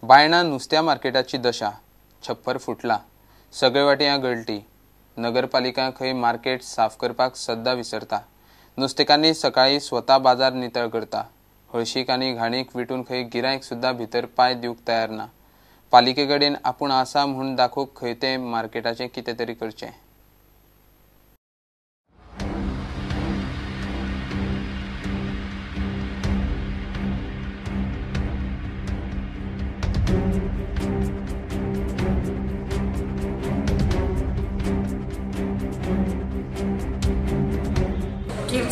बायणा नुस्त्या मार्केटाची दशा, छप्पर फुटला, सगळे वाटयां गळटी. नगरपालिका खंय मार्केट साफ करपाक सद्दां विसरता. नुस्तेकांनी सकाळी स्वता बाजार नितळ करता. हळशीक आनी घाणीक विटून खंय गिरायक सुद्दां भितर पांय दिवंक तयार ना. पालिके कडेन आपूण आसा म्हूण दाखोवंक खंय तें मार्केटाचें कितें तरी करचें.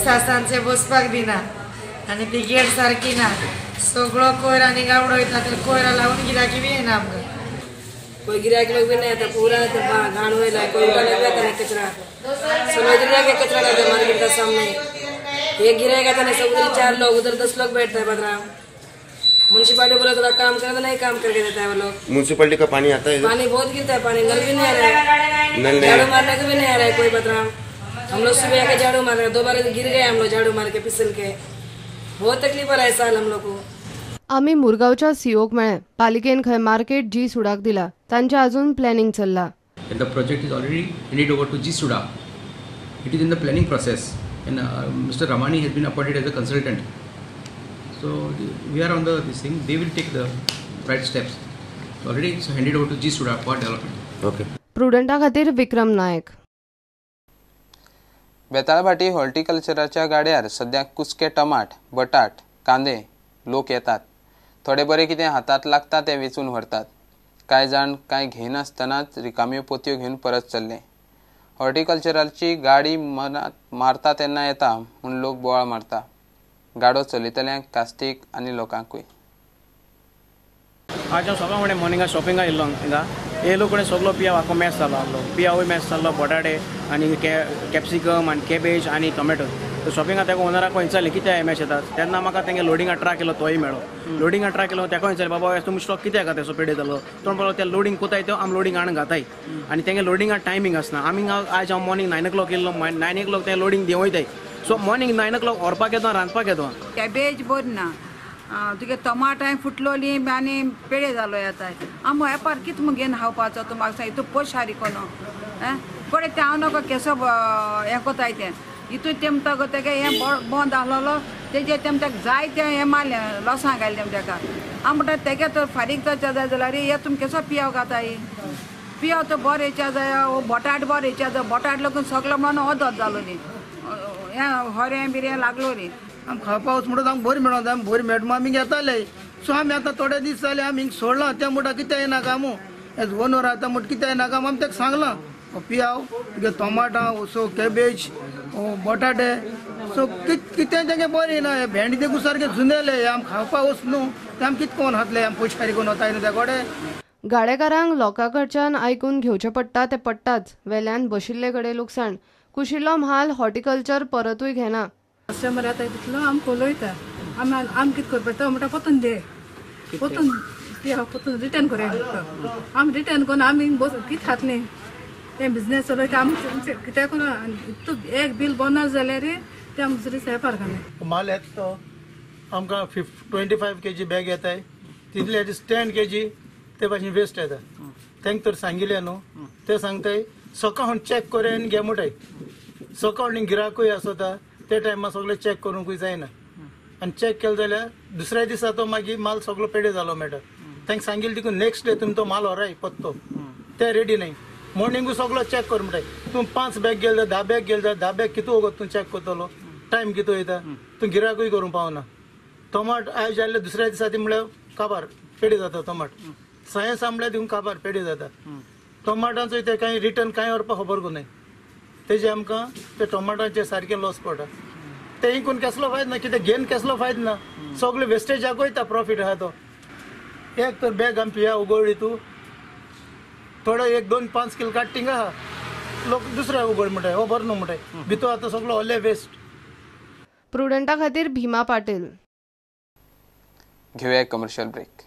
सासांचे बसपाक दिना आनी ती गेट सारकी ना, सगळो कोयर आनी गावडो वयता तर कोयरा लावन गिराकी बी येना आमकां. कोई गिराक लोग भी नहीं आता, पूरा घाण होता है, कोई उठा नहीं कचरा, समझ रहा के कचरा डालते मार्केट का सामने. एक गिराक आता नहीं, सब उधर 4 लोग उधर 10 लोग बैठते हैं. बदराम म्यूनसिपालिटी बोला थोड़ा काम कर, नहीं काम करके देता है वो लोग. म्यूनसिपालिटी का पानी आता है, पानी बहुत गिरता है, पानी नल भी नहीं आ रहा है, नल झाड़ू मारने को भी नहीं आ रहा है कोई. बदराम हम लोग सुबह आके झाड़ू मार रहे हैं, 2 बार गिर गए हम लोग झाड़ू मार के फिसल के, बहुत तकलीफ हो रहा है साल हम लोग को. आमी मुरगांवच्या सीओक मेळ्ळे. पालिकेन खंय मार्केट जी सुडाक दिला, तांचे अजून प्लॅनिंग चल्ला. The project is already handed over to G SUDA. It is in the planning process and Mr. Ramani has been appointed as a consultant. So we are on the this thing, they will take the right steps. Already it's handed over to G SUDA for development. Okay. प्रुडंटा खातीर विक्रम नायक. बेताळभाटी हॉर्टिकल्चराच्या गाड्यार सद्या कुसके टमाट, बटाट, कांदे लोक येतात. थोडे बरे कितें हातात लागता तें वेचून व्हरतात. कांय जाण कांय घेयनासतनाच रिकाम्यो पोतयो घेवन परत चल्ले. हॉर्टिकल्चराची गाडी मनात मारता तेन्ना येता म्हूण लोक बोवाळ मारता. गाडो चलयतल्यांक कास्तीक आनी लोकांकूय. आज हांव सकाळ फुडें मॉर्निंगा शॉपिंगा येयल्लो हिंगा, येयलो कडेन सगलो पियाव आख्खो मॅस जालो आहलो. पियावूय मॅस जाल्लो, बटाटे आनी कॅप्सिकम आनी कॅबेज आनी टोमॅटो. शॉपिंगा ताका ओनराक विचारलें कित्याक मॅश येता, तेन्ना म्हाका तेंगे लोडिंगा ट्रक येयलो तोय मेळ्ळो. लोडिंगा ट्रक येयलो ताका विचारलें बाबा तुमी स्टॉक कित्याक घाताय सो पेडे जालो, तो म्हणपाक लागलो ते लोडींग कोताय त्यो आमी लोडींग हाडून घाताय आनी तेंगे लोडिंगा टायमींग आसना. आमी आयज हांव मॉर्निंग 9 o'clock येयल्लो, 9 o'clock ते लोडींग देंवयताय. सो मॉर्निंग 9 o'clock व्हरपाक येता, रांदपाक येता. कॅबेज बरी ना, तुगे टमाटां फुटलोली आनी पेडे जालो येताय. आम वेपार कितें म्हूण घेवन खावपाचो तूं म्हाका सांग, हितू पयशारी कोन पळय तें हांव नाका केसो हें कोताय तें हितून तेमता गो तेगे हें बंद आहलोलो तेजे तेम ताका जाय तें हें मारलें लॉसां घायलें तेम तेका. हांव म्हणटा तेगे तर फारीक जावच्या जाय जाल्यार हे तुमी केसो पियाव घाताय, पियाव तर बरें येच्या जाय, बटाट बरें येच्या जाय, बटाट लागून सगलो म्हणून ओदत जालो न्ही, हें हरें बिरें लागलो न्ही. आम खावपाक म्हणटा आमकां बरी मेळना, आमी बरी मेळटा आमी घेताले. सो आमी आतां थोडे दीस जाले आमी हिंग सोडलां, तें म्हणटा कितें येना आमू एज ओनर आतां म्हणटा कितें येना आमी ताका सांगलां पियाव तुगे टोमाटां सो कॅबेज बटाटे सो कितें तेंगे बरें ना, भेंडे देखून सारके जुनेले आम खावपाक वच न्हू तें आमी कितें कोण खातले, आमी पयशारी कोण वताय न्हू त्या कडेन. गाडेकारांक लोकां कडच्यान आयकून घेवचें पडटा तें पडटाच, वेल्यान बशिल्ले कडेन लुकसाण. कुशिल्लो म्हाल हॉर्टिकल्चर परतूय घेना. कस्टमर येता तितलो आमकां उलयता, आमी आम कितें करपा तो म्हणटा पोतून दे, पोतून पोतून रिटर्न करूया, आमी रिटर्न करून आमी बस कितें खातलीं, तें बिजनेस चलयता आमी कित्याक इतू एक बील बोना जाल्यार तें आमकां दुसरे वेपार घालना. माल येता तो आमकां 25 kg bag येताय, तितले एटलीस्ट 10 kg ते भाशेन वेस्ट येता. तांकां तर सांगिल्लें न्हू, ते सांगताय सकाळ चॅक करूया आनी घे म्हणटाय. सकाळ गिराकूय आसता ते टायमार सगळें चॅक करूंकूय जायना आनी चॅक केलें जाल्यार दुसऱ्या दिसा तो मागीर माल सगळो पेडे जालो मेळटा. तांकां सांगिल्लें देखून नेक्स्ट डे तुमी तो माल व्हराय पत्तो, ते रेडी न्हय. मॉर्निंगूय सगळो चॅक कर म्हणटाय, तूं 5 बॅग गेले जाल्यार 10 बॅग गेले जाल्यार 10 बॅग कितू वगत तूं चॅक करतलो, टायम कितू वयता, तूं गिराकूय करूंक पावना. टोमाट आयज जाल्ले दुसऱ्या दिसा ती म्हळ्यार काबार पेडे जाता टोमाट, सायन्स म्हळ्यार तितून काबार पेडे जाता. टोमाटांचो ते कांय रिटर्न कांय व्हरपाक खबर न्हय, तेजे आमकां ते टोमाटांचे सारकें लॉस पडटा. ते इंकून कसलो फायदो ना, कितें घेवन कसलो फायदो ना, सगळे वेस्टेजाक वयता प्रॉफीट आहा तो. एक तर बॅग आमी पिया उगडली तूं थोडो 1 2 5 किल काडटा थिंगा आहा, लोक दुसरे उगड म्हणटाय हो बरो न्हू म्हणटाय, भितर आतां सगळो ओले वेस्ट. प्रुडंटा खातीर भीमा पाटील. घेवया कमर्शियल ब्रेक.